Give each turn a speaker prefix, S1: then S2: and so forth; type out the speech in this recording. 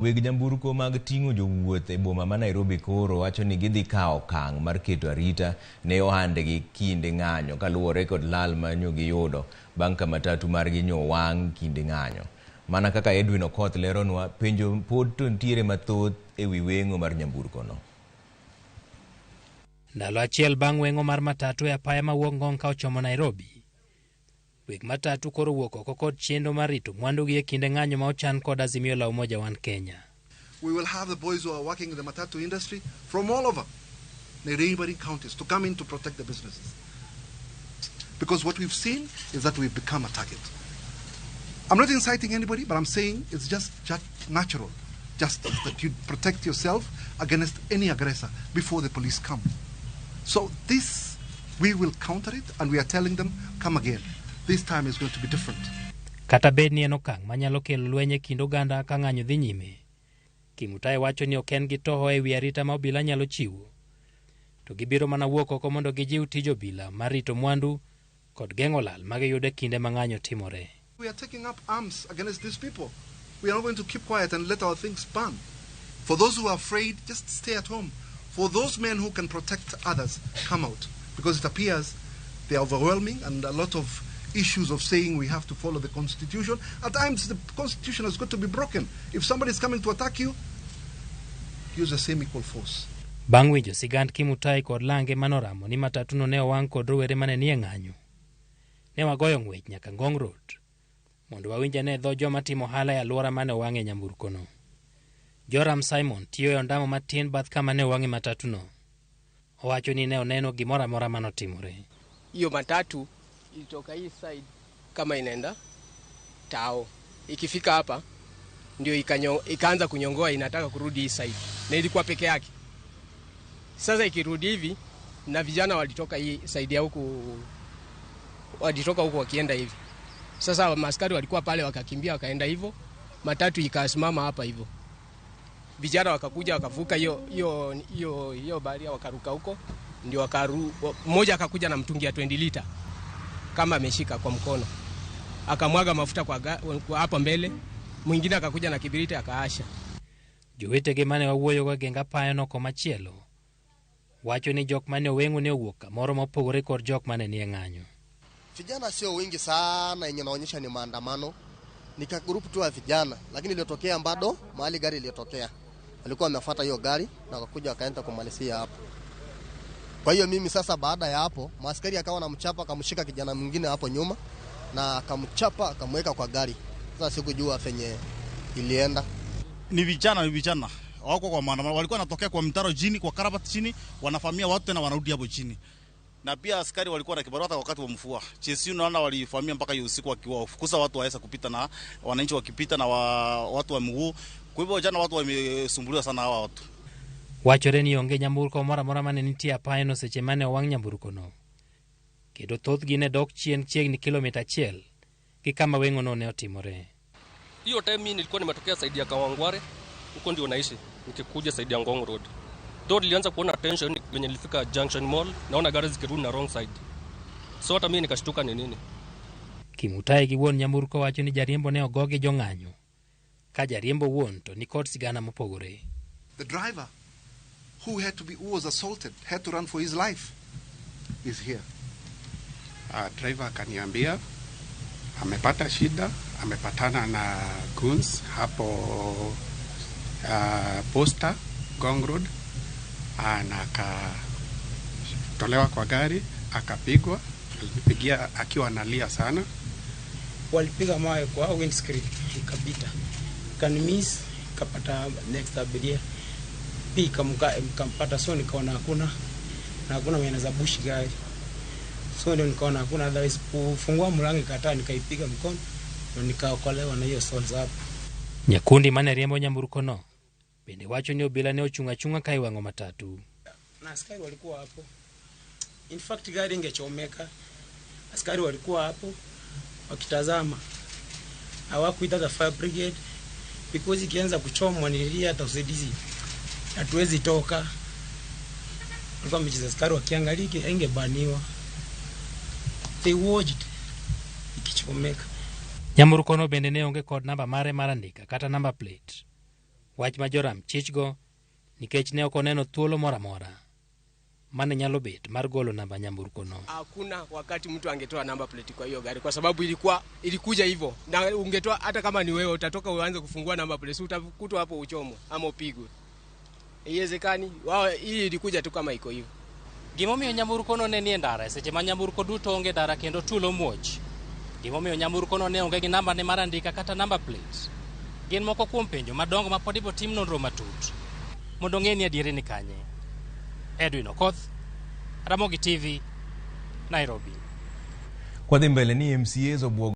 S1: Weg nyamburko mag ting'o jowuoth e boma ma Nairobi koro wacho ni gidhi kawo okang' mar keto arita ne ohandgi kinde ng'anyo kaluwore kod lal ma nyo giyudo bang' ka matatu margi nyo wang' kinde ng'anyo. Mana kaka Edwin Okoth leronwa, penjo pod to nitiere mathoth e wi weng'o mar nyamburko no.
S2: Ndalo achiel bang' weng'o mar matatu e apaya mawuok Ngong ka ochomo Nairobi, weg matatu koro wuok oko kod chenro mar rito mwandugi e kinde ng'anyo ma ochan kod Azimio la Umoja One Kenya.
S3: We will have the boys who are working in the matatu industry from all over the neighboring counties to come in to protect the businesses. Because what we've seen is that we've become a target. I'm not inciting anybody, but I'm saying it's just natural justice that you protect yourself against any aggressor before the police come. So this, we will counter it, and we are telling them, come again. This time is going to be different.
S2: Kata bed ni en okang' manyalo kelo lweny e kind oganda ka ng'anyo dhi nyime, Kimutai wacho ni ok en gi toho e wi arita ma obila nyalo chiwo. To gibiro mana wuok oko mondo gijiw tij obila mar rito mwandu kod geng'o lal ma giyudo e kinde ma ng'anyo timore.
S3: We are taking up arms against these people. We are not going to keep quiet and let our things burn. For those who are afraid, just stay at home. For those men who can protect others, come out. Because it appears they are overwhelming and a lot of issues of saying we have to follow the Constitution. At times, the Constitution has got to be broken. If somebody is coming to attack you, use the same equal force.
S2: Bang' winjo sigand Kimutai kod lange manoramo ni matatuno ne owang' kod rowere mane nie ng'anyo, ne wagoyo ng'wech nyaka Ngong Road mondo wawinj ane dho joma timo ohala e alwora mane owang'e nyamburkono. Joram Simon tiyo e ondamo matin bath kama ne owang'e matatuno. Owacho ni ne oneno gimoro amora manotimore.
S4: Hiyo matatu ilitoka hii side kama inaenda tao, ikifika hapa ndio ikaanza kunyongoa, inataka kurudi hii side, na ilikuwa peke yake. Sasa ikirudi hivi, na vijana walitoka hii side ya huku, walitoka huku wakienda hivi. Sasa maskari walikuwa pale, wakakimbia wakaenda hivyo, matatu ikasimama hapa hivyo. Vijana wakakuja wakavuka hiyo hiyo hiyo hiyo barrier, wakaruka huko, ndio mmoja akakuja na mtungi ya 20 lita kama ameshika kwa mkono, akamwaga mafuta kwa hapo mbele, mwingine akakuja na kibiriti akaasha.
S2: Jowetegi mane wawuoyogo e geng apayano komachielo wacho ni jok mane oweng'o ne owuok kamoro mopogore kod jok mane nie ng'anyo.
S5: Vijana sio wengi sana yenye naonyesha ni maandamano, ni ka group tu ya vijana, lakini iliyotokea bado mahali gari iliyotokea walikuwa wamefuata hiyo gari na wakakuja wakaenda kumalizia hapo. Kwa hiyo mimi sasa, baada ya hapo, maaskari akawa anamchapa, akamshika kijana mwingine hapo nyuma na akamchapa akamweka kwa gari. Sasa sikujua venye ilienda.
S6: Ni vijana wako kwa maandamano, walikuwa wanatokea kwa mtaro chini, kwa karabati chini, wanavamia watu tena wanarudi hapo chini. Na pia askari walikuwa na kibarua hata wakati wa mvua. Chesi unaona walivamia mpaka hiyo usiku wakiwafukuza watu waweza kupita na wananchi wakipita na watu wa mguu. Kwa hivyo jana watu wamesumbuliwa sana hawa watu.
S2: Wachore ni onge nyamburko moro amora mane nitie e apayano seche mane owang' nyamburkono. Kendo thothgi ne dok chien chiegni kilomita 1 gi kama weng'ono ne otimore.
S7: Hiyo time mimi nilikuwa nimetokea side ya Kawangware, huko ndio naishi, nikikuja side ya Ngong Road. Though nilianza kuona tension venye nilifika Junction Mall, naona gari zikirudi na wrong side. So hata mimi nikashtuka ni nini.
S2: Kimutai gi wuon nyamburko wacho ni jariembo ne ogo gi jong'anyo. Ka jariembo wuon to ni kod sigana mopogore.
S3: The driver who was assaulted, had to run for his life, is here.
S8: Driver akaniambia amepata shida, amepatana na goons hapo Posta Ngong Road, na akatolewa kwa gari akapigwa. Alinipigia akiwa analia sana.
S9: Walipiga mawe kwa windscreen ikapita, ikanimiss, ikapata next abiria pia ikampata, so nikaona hakuna na hakuna mwenye anaweza push gari, so ndio nikaona hakuna otherwise kufungua mlango, ikataa, nikaipiga mkono na nikaokolewa na hiyo souls hapo.
S2: Nyakundi mane riembo nyamburkono bende wacho ni obila ne ochung' achung'a ka iwang'o matatu.
S9: Na askari walikuwa hapo. In fact gari ingechomeka, askari walikuwa hapo wakitazama, hawakuita the fire brigade because ikianza kuchomwa nilia hata usaidizi hatuwezi toka. Walikuwa wamecheza askari wakiangalia, ingebaniwa. They watched ikichomeka.
S2: Nyamburkono bende ne onge kod namba mare mar andika kata number plate. Wach ma Joram chichgo nikech ne ok oneno thuolo moro amora mane nyalo bet mar golo namba nyamburkono.
S4: Hakuna wakati mtu angetoa namba plate kwa hiyo gari kwa sababu ilikuwa ilikuja hivyo, na ungetoa hata kama ni wewe utatoka uanze kufungua namba plate, utakutwa hapo uchomwe ama upigwe. Haiwezekani. Wao hii ilikuja tu kama iko hivyo.
S2: Gimomiyo nyamburkono ne nie ndara e seche ma nyamburko duto onge ndara kendo tulo muoch. Gimomiyo nyamburkono ne onge gi namba ne mar andika kata namba plate. Gin moko kuom penjo madongo ma pod ibo tim nonro matut mondo ong'e ni adieri ni kanye. Edwin Okoth, Ramogi TV, Nairobi.
S1: Kwadhi mbele ni MCAs obwogo